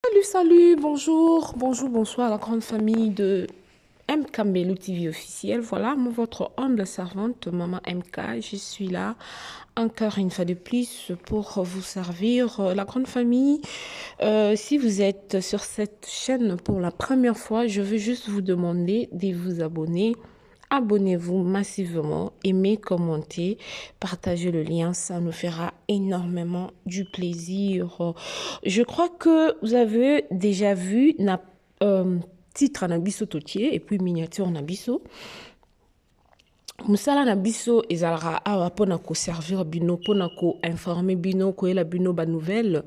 Salut, salut, bonjour, bonjour, bonsoir à la grande famille de MK Mbelu TV officiel. Voilà, moi, votre humble servante, Maman MK, je suis là encore une fois de plus pour vous servir la grande famille. Si vous êtes sur cette chaîne pour la première fois, je veux juste vous demander de vous abonner. Abonnez-vous massivement, aimez, commentez, partagez le lien, ça nous fera énormément du plaisir. Je crois que vous avez déjà vu na titre na biso totie et puis miniature na biso. Mosala na biso ezalaka awa mpona koservir bino, mpona koinformer bino, koyela bino banouvelle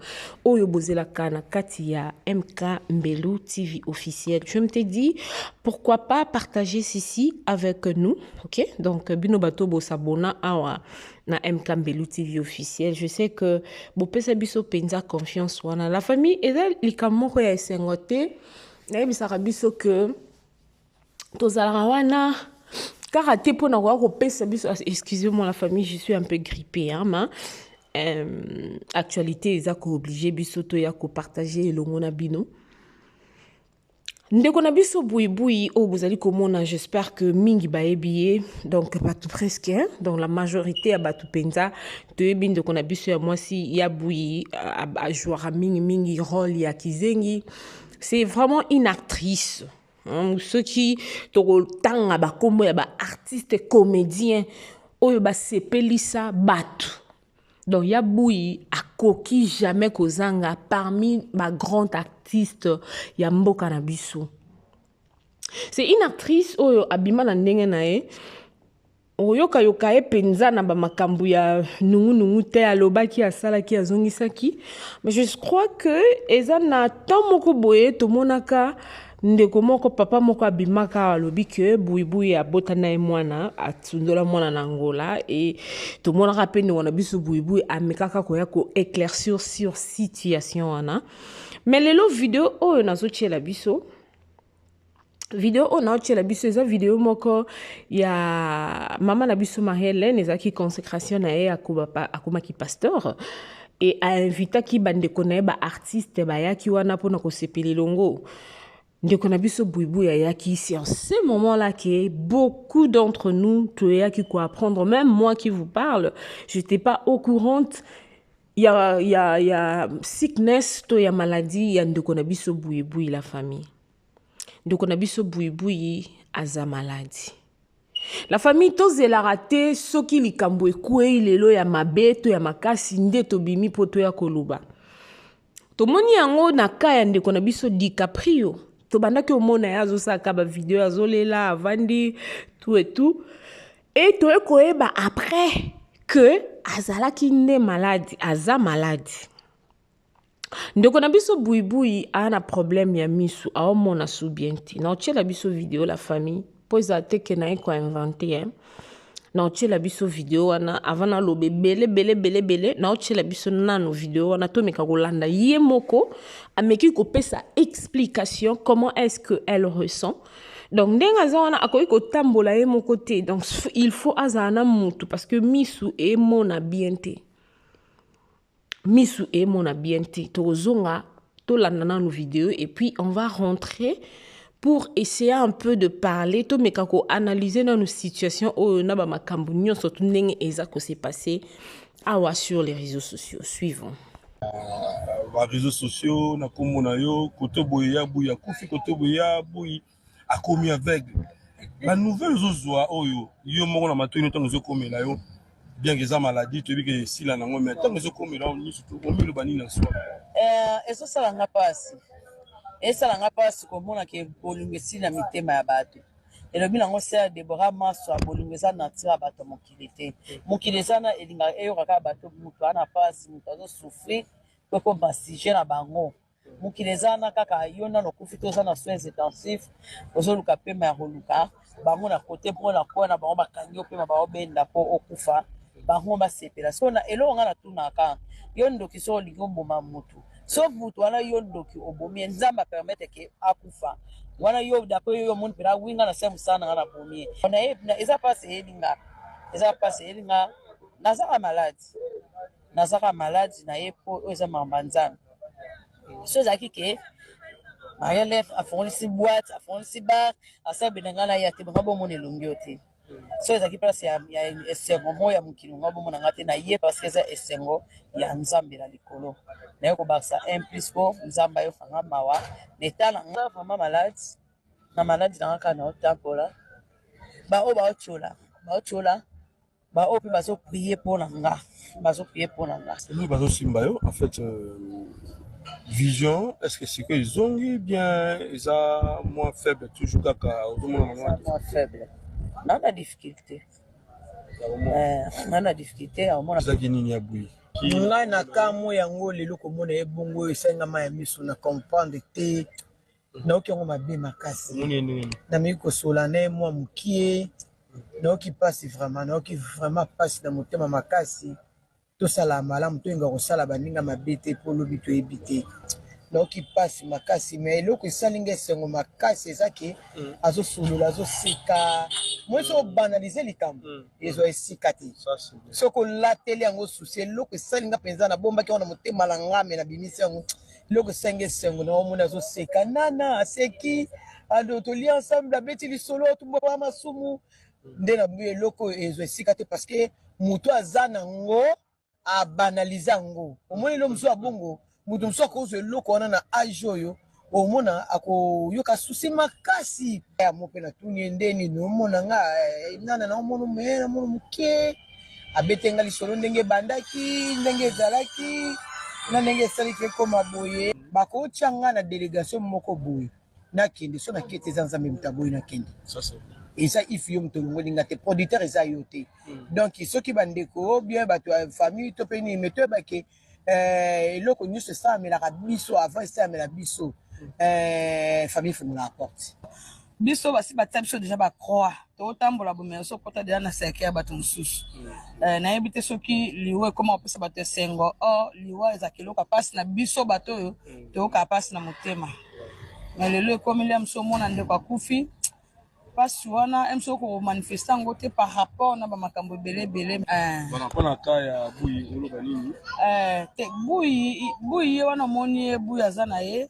oyo bozelaka na kati ya MK Mbelu TV officiel. Je me te dis, pourquoi pas partager ceci avec nous, ok? Donc bino bato bosabona awa na MK Mbelu TV officiel. Je sais que bopesa biso penza confiance wana. La famille eza likambo moko ya esengo te. Nayebisaka biso que tozalaka wana kaka te mpona koya kopesa biso. Excusez-moi la famille, je suis un peu grippée, hein, ma actualité eza koobliger biso toya kopartager elongo na bino. Ndeko na biso Buibui oyo bozali komona, j'espère que mingi bayebi ye, donc bato presque, hein? Donc la majorité ya bato mpenza toyebi ndeko na biso ya mwasi ya Bui. Ajouaka mingimingi rôle ya kizengi. C'est vraiment une actrice, hein? Soki tokotanga bakombo ya baartiste comédien oyo basepelisa bato, donc ya Bui akoki jamais kozanga parmi bagrand artiste ya mboka na biso. C'est une actrice oyo abima na ndenge na ye, oyokayoka ye mpenza na bamakambo ya nungunungu te. Alobaki, asalaki, azongisaki, mais je crois que eza na temps moko boye tomonaka ndeko moko, papa moko abimaka, alobi ke Buibui abota na ye mwana, asundola mwana na Angola. E tomonaka mpe ndeko na biso Buibui amekaka koya koéclaircir sur situation wana. Mais lelo video oyo nazotiela biso, video oyo naotiela biso eza video moko ya mama na biso Marie Hélène. Ezalaki consécration na ye, akomaki pasteur e ainvitaki bandeko na ye baartiste, bayaki wana mpona kosepela elongo. Ndeko na biso Buibui ayaki. C'est en ce moment là que beaucoup d'entre nous toyaki koapprendre. Même moi qui vous parle, j'étais pas au courant ya sickness to ya maladie ya ndeko na biso Buibui. La famille, ndeko na biso Buibui aza malade. La famille, tozelaka te soki likambo ekwei lelo ya mabe to ya makasi nde tobimi mpo toya koloba. Tomoni yango na ka ya ndeko na biso DiCaprio. Tobandaki omona ye azosalaka bavideo, azolela, avandi, tout et tout, e toye koyeba après que azalaki nde malade, aza malade. Ndeko na biso Buibui aa na problème ya misu, aomona su bien te. Na otiela biso video, la famille, mpo ezala te ke naye koinventer, hein. Na otiela biso video wana avant naloba ebele ebele ebele ebele. Na otiela biso nano video wana, tomeka kolanda ye moko ameki kopesa explication comment est-ce que elle ressent. Donc ndenge aza wana, akoki kotambola ye moko te, donc il faut azala na mutu parce que misu emona bien te, misu emona bien te. Tokozonga, tolanda nanu video et puis on va rentrer pour essayer un peu de parler. Tomeka koanalyser nanu situation oyo na bamakambo nyonso tu ndenge eza kose passer awa sur les réseaux sociaux. Suivons. Baréseaux sociaux na nkombo na yo, kote boye ya Bui akufi, kote boye ya Bui akomi aveugle. Banouvelle ozozwa oyo yo moko na matoi, ntango ezokomela yo, bien que eza maladie, toyebi ke esila nango, mais ntango ezokomela yo nyonso, omiloba nini na soi? Ezosala nga mpasi, esala nga mpasi komona ke bolingo esili na mitema ya bato. Elobi nango sœur Debora Maswa, bolingo eza nature ya bato ya mokili te. Mokili eza na elingaka eyokaka bato, moto aza na mpasi, moto azosouffrir po ekoma sujet na bango. Mokili eza wana kaka yo nano okufi te, oza na soins intensifs, ozoluka pema ya koluka bango na kote mpo na koya na bango, bakangi yo pema, baobenda mpo okufa, bango basepela. So na eloko nga natunaka yo ndoki, so olingi oboma motu, so motu wana yo ndoki obomi ye, Nzambe apermettre ke akufa wana, yo d'après yo omoni mpena winga na se mosala na nga nabomi ye, eza mpasi eyeli nga, eza mpasi eyeli nga. Nazaka malade, nazaka malade na ye mpo oyo eza makambo ya Nzambe. So ezalaki ke Maria Lef afongolisi boîte, afongolisi bar, asala bena ngai naya te, bonga bomona elongi oyo te. So ezalaki place ya, ya esengo moko ya mokili, bonga bomona ngai te, na ye parce que eza esengo ya Nzambe na likolo. Naye kobakisa un plus po Nzambe ayoka nga mawa na etat na nga vraiment malade, na malade na nga kaka naotambola. Ba oyo baotiola, baotiola ba oyo pe bazo prier mpo na nga, bazo prier mpo na nga. Nini bazo simba yo en fait vision est-ce que sikoyo ezongi bien eza moins faible toujours kaka ozomona na moins faible na na difficulté na na difficulté ya omona ezaki nini ya buyi ngai na kamwe yango lelo komona ye bongo esali nga mai ya miso na comprendre te nayoki yango mabe makasi nameki kosola na ye mwa mokie nayoki mpasi vraiment nayoki vraiment mpasi na motema makasi tosala malamu tolinga kosala baninga mabe te mpo lobi toyebi te nayoki mpasi makasi me eloko esali nga esengo makasi eza ke azosolola azoseka moi soki obanalize likambo ezwa esika te soki olateli yango susi eloko esali nga mpenza nabombaki yango na motema na nga me nabimisi yango eloko esengi esengo na omoni azoseka nana aseki ado tolia ensemble abeti lisolo tumboka masumu nde na bi eloko oyo ezwa esika te parce que moto aza nango abanalize yango omoni elo mosusu ya bongo moto mosusu akozwa eloko wana na age oyo omona akoyoka susi makasi yango mpe natuni ye nde nini omona nga nana na omona me namona moke abete nga lisolo ndenge ebandaki ndenge ezalaki na ndenge esaliki ekoma boye bakotya nga na delegation moko boye nakende so nakete eza nzambe moto aboyi nakende eza if yo moto olongoli nga te producteur eza yo te donc soki bandeko bien bato ya famille to mpe nini me toyebake eloko nyonso esalamelaka biso avant esalamela biso famille efungolaka porte biso basi batia biso deja ba croix totambola bomela so okota deja na cercueil ya bato mosusu nayebi te soki liwa ekoma kopesa bato esengo or liwa ezalaka eloko ya mpasi na biso bato oyo toyokaka mpasi na motema me lelo ekomi lia mosu omona ndeko akufi mpasi wana mso okomanifeste yango te par rapport na bamakambo ebele ebele. Mpona ka ya Buyi oloba nini? Te Buyi, Buyi ye wana omoni ye Buyi aza na ye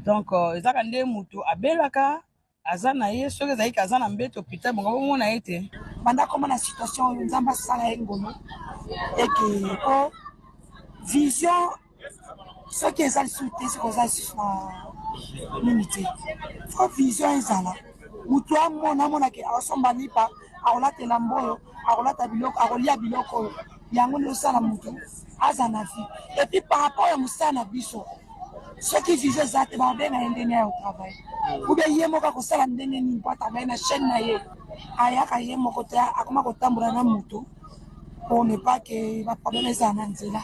donc ezaka nde mutu abelaka aza na ye soki ezalaki aza na mbeto hôpital bongo bomona ye te. Banda akoma na situation oyo Nzambe asala ye ngolu eke po vision soki eza lisusu te soki oza lisusu na nini te fo vision ezala motu amona amonake akosomba lipa akolatela mboyo akolata biloko akolia biloko oyo yango nde osala motu aza na vie epuis par rapport ya mosala na biso soki vision eza te bakobenga ye ndenge ya kotravaille ube ye moko akosala ndenge nini mpo atravaille na chaîne na ye ayaka ye moko te akoma kotambola na motu pour ne pas que ba problème ezala na nzela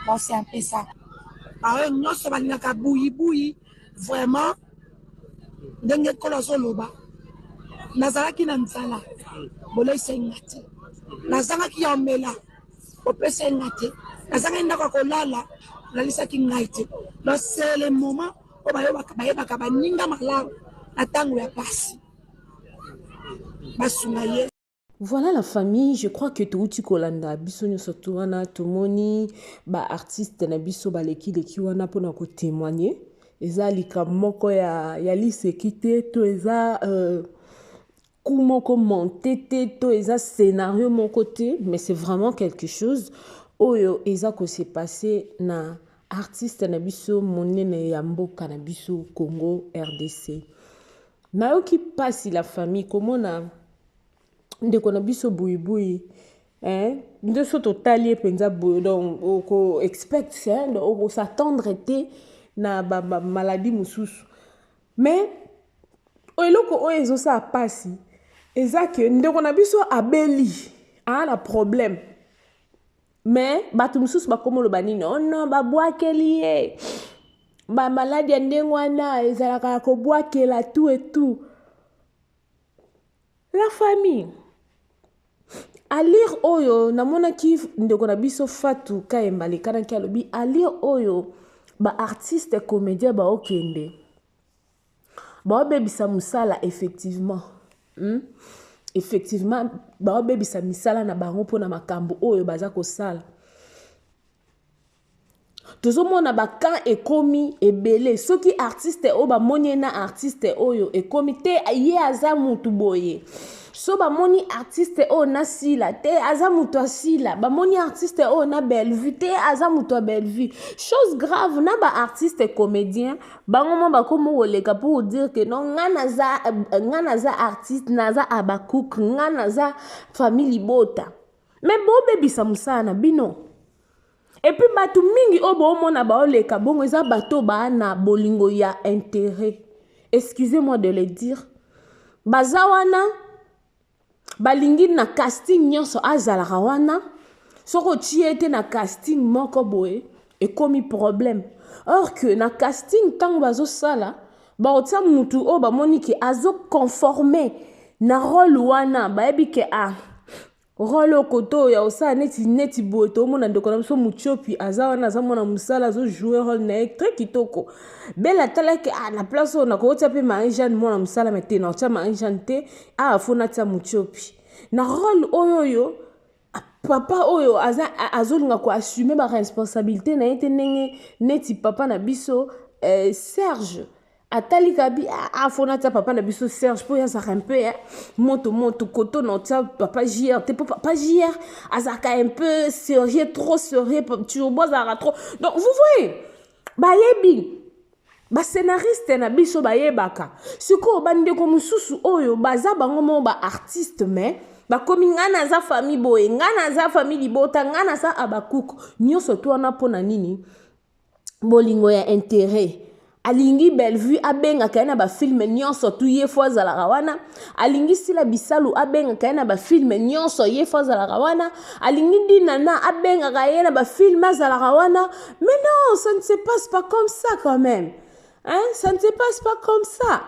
bon c'est un peu ça baoyo nyonso balingaka buyibuyi vraiment ndenge nkolo azoloba nazalaki na nzala boleisaki nga te nazangaki ya omela bopesaki nga te nazangaki ndako ya kolala olalisaki ngai te donc c'est le moment oyo bayebaka baninga malamu na ntango ya pasi basunga ye. Voilà la famille, je crois que touti kolanda biso nyonso tu wana tomoni ba artiste na biso baleki leki wana mpona ko témoigner eza likambo moko ya, ya liseki te to eza coup moko monte te to eza scénario moko te mais c'est vraiment quelque chose oyo eza ko se passer na artiste na biso monene ya mboka na biso Congo RDC. Nayoki pasi la famille komona ndeko na biso buyibuyi eh, nde so totali ye mpenza boye donc oko expect hein, oko s'attendre te na ba, ba maladie mosusu mais eloko oyo ezosala pasi eza ke ndeko na biso abeli aa na problème mais bato mosusu bakoma oloba nini oh non babwakeli ye bamaladi ya ndenge wana ezalaka ya kobwakela tout et tout la famille alire oyo namonaki ndeko na biso Fatou Kayemba alekanaki alobi alire oyo baartiste comédien baokende baobebisa mosala effectivement Effectivement baobebisa misala na bango mpona makambo oyo baza kosala. Tozomona ba camp ekomi ebele. Soki artiste oyo bamoni ye na artiste oyo ekomi te, ye aza mutu boye. So bamoni artiste oyo na Sila te, aza mutu ya Sila. Bamoni artiste oyo na Bellevue te, aza mutu ya Bellevue. Chose grave na ba artiste comédien, bango mo bakomi koleka pour dire que non, nga naza, nga naza artiste, naza Habacuc, nga naza famille libota. Mais bobebisa mosala na bino. Et puis bato mingi oyo boomona baoleka bongo eza bato baa na bolingo ya intérêt. Excusez-moi de le dire. Baza wana balingi na casting nyonso azalaka wana. Soki otie ye te na casting moko boye ekomi problème. Or que na casting ntango bazosala bakotia mutu oyo bamoni ke azo conformer na rôle wana, bayebi ke ah rôle oyo kote oyo ya kosala neti neti boye. Toomona ndeko na biso Muchopi aza wana, aza mwana mosala, azojoue rôle na ye très kitoko. Bele atalaki ah, na place oyo nakotia mpe Marie Jeanne mwana mosala, me te nakotia Marie Jeanne te, awa fo natia Muchopi na rôle oyo. Oyo papa oyo aza azolinga koassume baresponsabilité na ye te, ndenge neti papa na biso Serge atali kabi ah, fo natia papa na biso Serge mpo oyo azalaka un peu eh, moto moto koto na otia papa JR te, mpo papa JR azalaka un peu sérieux, trop sérieux, turbo azalaka trop. Donc vous voyez, bayebi bascénariste na biso bayebaka. Sikoyo bandeko mosusu oyo baza bango moko baartiste, mais bakomi nga naza famille boye, nga naza famille libota, nga naza Habacuc, nyonso to wana mpo na nini? Bolingo ya intérêt. Alingi Bellevue abengaka ye na bafilme nyonso tu, ye fo azalaka wana. Alingi Sila Bisalu abengaka ye na bafilme nyonso, ye fo azalaka wana. Alingi Dinana abengaka ye na bafilme, azalaka wana. Mais non, ça ne se passe pas comme ça quand même, hein? Ça ne se passe pas comme ça,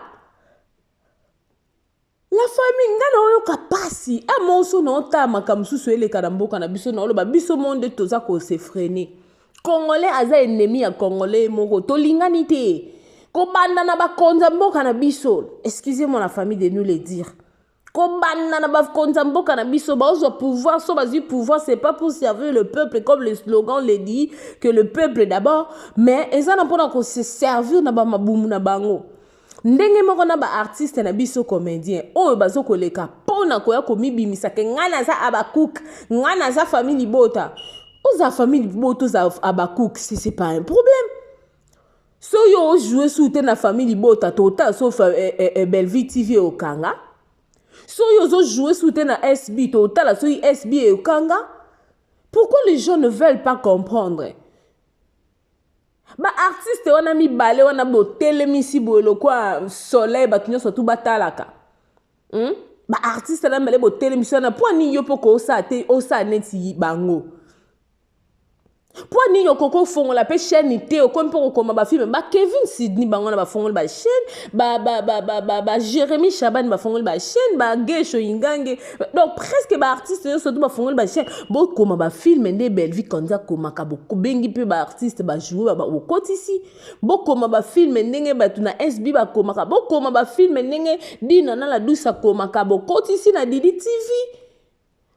la famille. Nga na oyoka pasi a moso na otala makambo mosusu eleka na mboka na biso, na oloba biso mo nde toza kose freiner. Congolais aza ennemi ya Congolais moko, tolingani te, kobanda na bakonzi ya mboka na biso. Excusez-moi, la famille, de nous le dire, kobanda na bakonzi ya mboka na biso. Bazwa pouvoir, so bazwi pouvoir, c'est pas pour servir le peuple comme le slogan le dit, que le peuple d'abord, mais eza na mpona kose servir na bamabumu na bango. Ndenge moko na baartiste na biso comédien oyo bazokoleka mpona koya komibimisa ke ngai naza Habacuc, ngai naza famille libota. Oza famille libota, oza Habacuc, c'est pas un problème. So yo ojoue su te na famille libota, totala so Bellevue TV okanga. So yo ozojoue su te na SB, totala soki SB ekanga. Pourquoi les gens ne veulent pas comprendre? Baartiste wana mibale wana botelemisi boye lokwa soleil, bato nyonso tu batalaka, Baartiste wana mibale botelemisi wana, mpo nini yo mpo koosala te, osala neti bango? Mpo nini okoki ofongola mpe chaîne te, okomi mpo kokoma bafilme? Bakevin Sydney bango wana bafongoli bachaîne, baJérémi Chabani bafongoli bachaîne, bagesho Ingange, donc presque baartiste nyonso tu bafongoli bachaîne. Bokoma bafilme nde Bellevue Kanza akomaka, bobengi mpe baartiste bajoue, bokotisi. Bokoma bafilme ndenge bato na SB bakomaka, bokoma bafilme ndenge Dina na la Douce akomaka, bokotisi na Didi TV.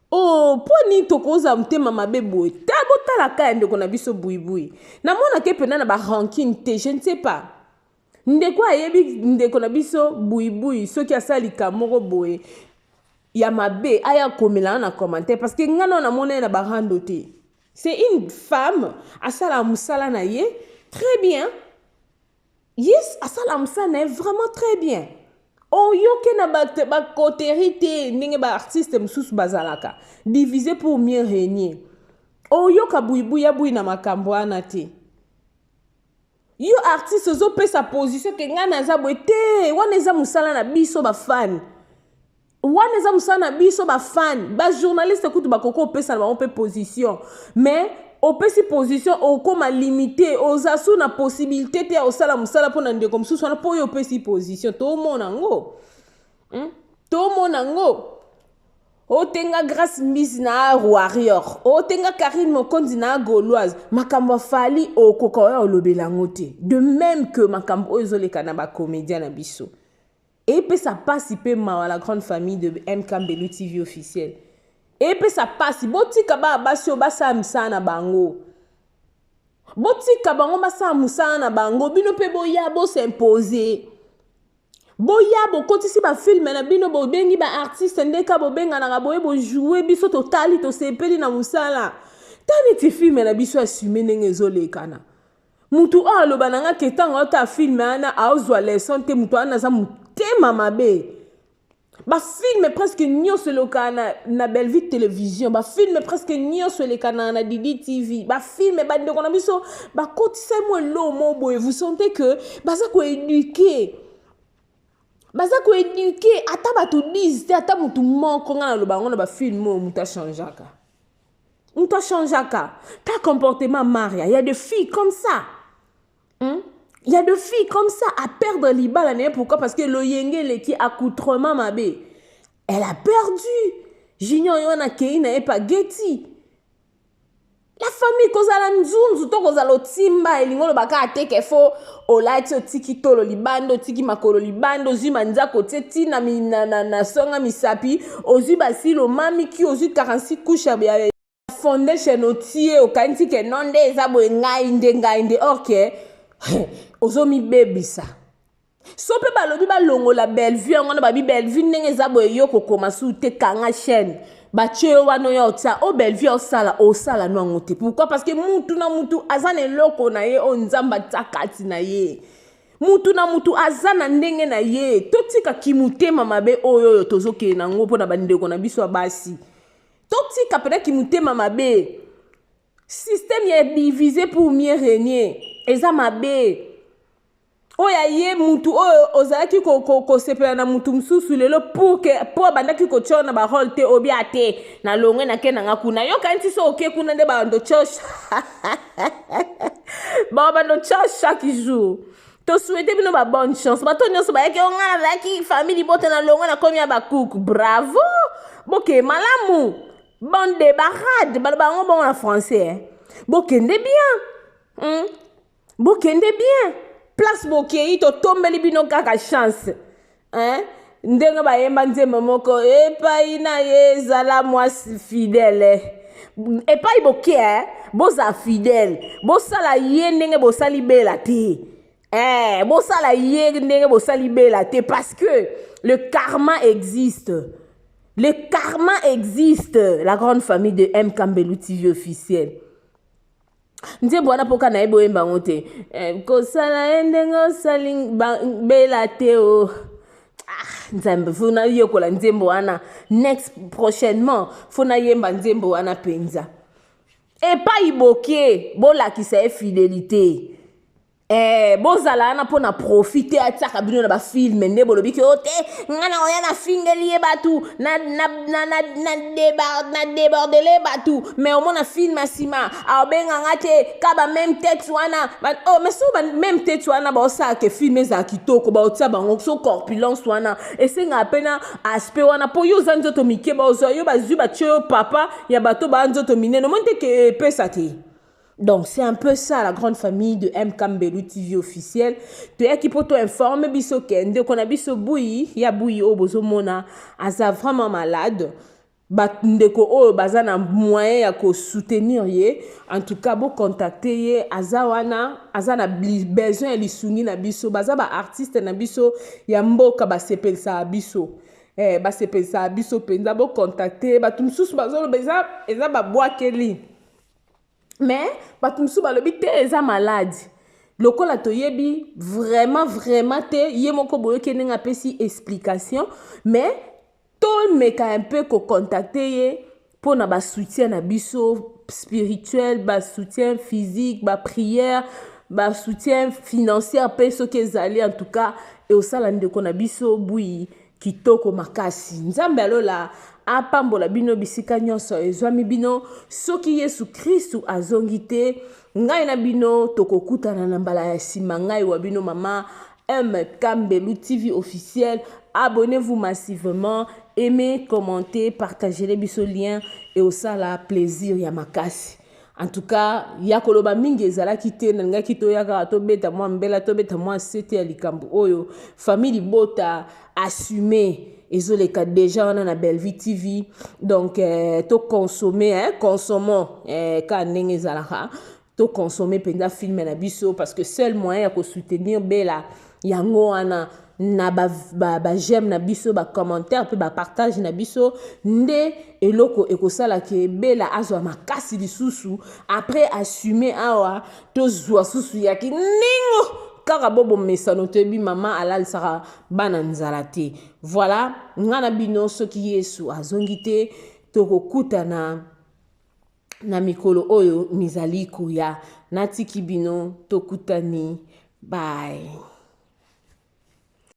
Oh, mpo nini tokozala motema mabe boye? Ta botalaka ya ndeko na biso Buibui, namonake mpenza na barancune te. Je ne sais pas, ndeko ayebi ndeko na biso Buibui, soki asala likambo moko boye ya mabe, aya komelanga na commentaire, parce que ngai nao namona ye na barando te. C'est une femme asalaka mosala na ye très bien. Yes, asala mosala na ye vraiment très bien. Oyoke na bacoterie te ndenge baartiste mosusu bazalaka divisé pour mieux régner. Oyoka Buibui ya Bui na makambo wana te. Yo artiste ozopesa position ke ngai naza boye te, wana eza mosala na biso bafane, wana eza mosala na biso bafane. Bajournaliste kutu bakoki opesa na bango mpe position, mais opesi position, okóma limité, oza su na possibilité te ya kosala mosala mpo na ndeko mosusu wana, mpo oyo opesi position. Tomona yango, Tomona yango. Otenga Grâce Mbisi na warrior, otenga Karine Mokonzi na gauloise, makambo afali okoka oyo olobela yango te. De même que makambo oyo ezoleka na bacomédien na biso, epesa mpasi mpe mawa. La grande famille de MK Mbelu TV officiel, epesa mpasi. Botika bana basi oyo basala misala na bango. Botika bango basala mosala na bango, bino mpe boya bo s'imposer. Boya bokotisi ba film na bino, bobengi ba artiste ndeka bobenganaka boye bojoue, biso totali tosepeli na mosala. Ta neti film na biso assume ndenge ezolekana. Mutu oyo aloba na nga ke ntango aotala film wana aozwa leçon te, mutu wana aza motema mabe. Ba film presque nyonso elekana na Bellevue Télévision, ba film presque nyonso elekana na Didi TV, ba film bandeko na biso bakotisa mwa eloko moko boye, vous sentez que baza koéduquer, baza koéduquer ata bato 10 te, ata motu moko. Nga naloba yango na bafilm oyo, moto achangeaka, moto achangeaka ta comportement. Maria, il y a des filles comme ça, Il y a des filles comme ça à perdre libala na ye. Pourquoi? Parce que loyenge eleki, accoutrement mabe. Elle a perdu. Junior yo wana akei na ye pa Geti. La famille, kozala nzunzu to kozala otimba elingi oloba kaka te ke fo olati, otiki tolo libanda, otiki makolo libanda, ozwi manzaka otie ntina na songa misapi, ozwi basili omamiki, ozwi 46 couche ya foundation otie, okanisi ke non, nde eza boye, ngai nde, ngai nde. Or ke ozomibebisa. So mpe balobi balongola Bellevue yango wana, babi Bellevue ndenge eza boye, yo kokoma su te, kanga chaîne batie yo wana, oyo otia o Bellevue osala, osala no yango te. Pourquoi? Parce que mutu na mutu aza na eloko na ye oyo Nzambe atia kati na ye. Mutu na mutu aza na ndenge na ye. Totika kimutema mabe oyo oyo tozokende nango mpona bandeko na biso ya basi. Totika mpena kimutema mabe. Système ya diviser pour mieux régner eza mabe. Oyo aye mutu oyo ozalaki kosepela na mutu mosusu lelo, pour ke mpo abandaki kotia na barole te, obia te, nalongwe, nake nanga kuna. Yoka nti so oke kuna nde bando tia, bando tia chaque jour. Tosouhaite bino ba bonne chance. Bato nyonso bayaki o ngai nazalaki famille libota, na longwe, nakomi ya bakuku, bravo, boke malamu, bonne débarade, baloba yango bongo na français, eh. Bokende bien, Bokende bien place bokei, totombeli bino kaka chance, hein? Ndenge bayemba nzembo moko epai na ye, ezala mwasi fidèle epai boke, eh? Bozala fidèle, bosala ye ndenge bosali bela te, eh, bosala ye ndenge bosali bela te, parce que le karma existe, le karma existe. La grande famille de M Kambelu TV officiel, nzembo wana mpoka nayebi oyemba yango te, eh, kosala ye ndenge osali bela te o. Ah, Nzambe, fo nayekola nzembo wana next prochainement, fo nayemba nzembo wana mpenza. Epai boke, bolakisa ye fidélité, eh, bozala wana mpo na profit te. Atiaka bino na bafilm nde bolobi ke o te, nga na oya nafingeli ye bato na débordele bato, mais omona film ya nsima abenganga te ka ba même tête wana. Oh, mais so ba même tête wana baosala ke film ezala kitoko, baotia bango so corpulence wana esengaka mpe na aspect wana, mpo yo oza nzoto mike, bazwa yo, bazwi batie yo papa ya bato baa nzoto minene, omoni te ke epesa te. Donc c'est un peu ça, la grande famille de M Kambelu TV officiel. Toyaki po to informe biso ke ndeko na biso Buyi ya Buyi oyo bozomona aza vraiment malade. Bandeko oyo baza na moyen ya kosoutenir ye, en tout cas bocontacte ye, aza wana, aza na besoin ya lisungi na biso. Baza baartiste na biso ya mboka, basepelisaka biso, eh, basepelisaka biso mpenza. Bocontacte. Bato mosusu bazoloba eza babwakeli, mais bato mosusu balobi te eza maladi. Lokola toyebi vraiment vraiment te, ye moko boyoki ndenge apesi explication, mais tomeka un peu kocontacte ye mpona basoutien na biso spirituel, basoutien physique, baprière, basoutien financière mpe soki ezali. En tout cas eosala ndeko na biso Bui kitoko makasi. Nzambe alola apambola bino bisika nyonso ezwami bino. Soki Yesu Kristu azongi te, ngai na bino tokokutana na mbala ya nsima. Ngai wa bino mama M Kambelu TV officiel. Abonnez-vous massivement, aimez, commentez, partagez biso lien et osala plaisir ya makasi. En tout cas ya koloba mingi ezalaki te, nalingaki toya kaka tobeta mwa mbela, tobeta mwa sete ya likambo oyo famille libota assume ezoleka déjà wana na Bellevue TV. Donc toconsomme, hein, consommons, eh, ka ndenge ezalaka. To consommer mpenza film na biso, parce que seul moyen ya kosoutenir Bella yango wana na ba j'aime na biso, ba commentaire mpe ba partage na biso, nde eloko ekosala ke Bella azwa makasi lisusu après assumer awa tozwa susu ya kiningo kaka bobomesano. Toyebi mama alalisaka bana nzala te. Voilà, nga na bino, soki Yesu azongi te, tokokutana na mikolo oyo mizali koya. Natiki bino, tokutani, bye.